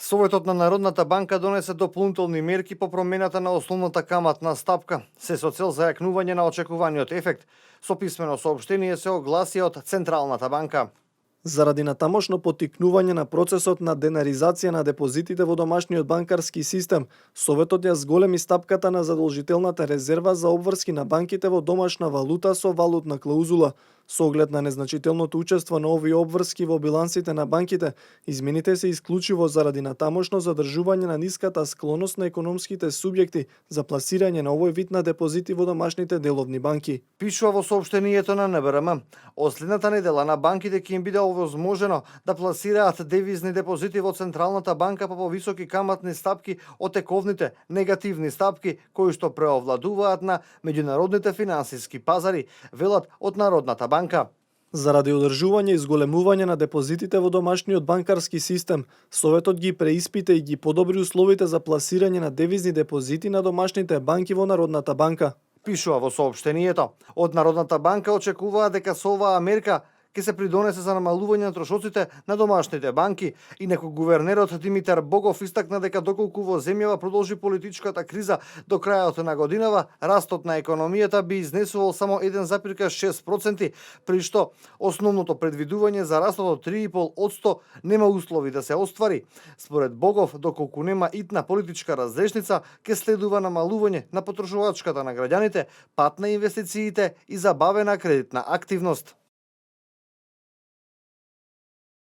Советот на Народната банка донесе дополнителни мерки по промената на основната каматна стапка, се со цел зајакнување на очекуваниот ефект. Со писмено соопштение се огласи од Централната банка. Заради натамошно поттикнување на процесот на денаризација на депозитите во домашниот банкарски систем, Советот ја зголеми стапката на задолжителната резерва за обврски на банките во домашна валута со валутна клаузула. Со оглед на незначителното учество на овие обврски во билансите на банките, измените се исклучиво заради натамошно задржување на ниската склоност на економските субјекти за пласирање на овој вид на депозити во домашните деловни банки. Пишува во соопштението на НБРМ. Од следната недела на банките ќе им биде овозможено да пласираат девизни депозити во Централната банка по повисоки каматни стапки од тековните негативни стапки кои што преовладуваат на меѓународните финансиски пазари, велат од Народната банка. Заради одржување и зголемување на депозитите во домашниот банкарски систем, Советот ги преиспита и ги подобри условите за пласирање на девизни депозити на домашните банки во Народната банка. Пишува во соопштението. Од Народната банка очекуваа дека со оваа мерка ќе се придонесе за намалување на трошоците на домашните банки. Инаку гувернерот Димитар Богов истакна дека доколку во земјава продолжи политичката криза до крајот на годинава, растот на економијата би изнесувал само 1,6%, при што основното предвидување за растот од 3,5% нема услови да се оствари. Според Богов, доколку нема итна политичка разрешница, ќе следува намалување на потрошувачката на граѓаните, пат на инвестициите и забавена кредитна активност.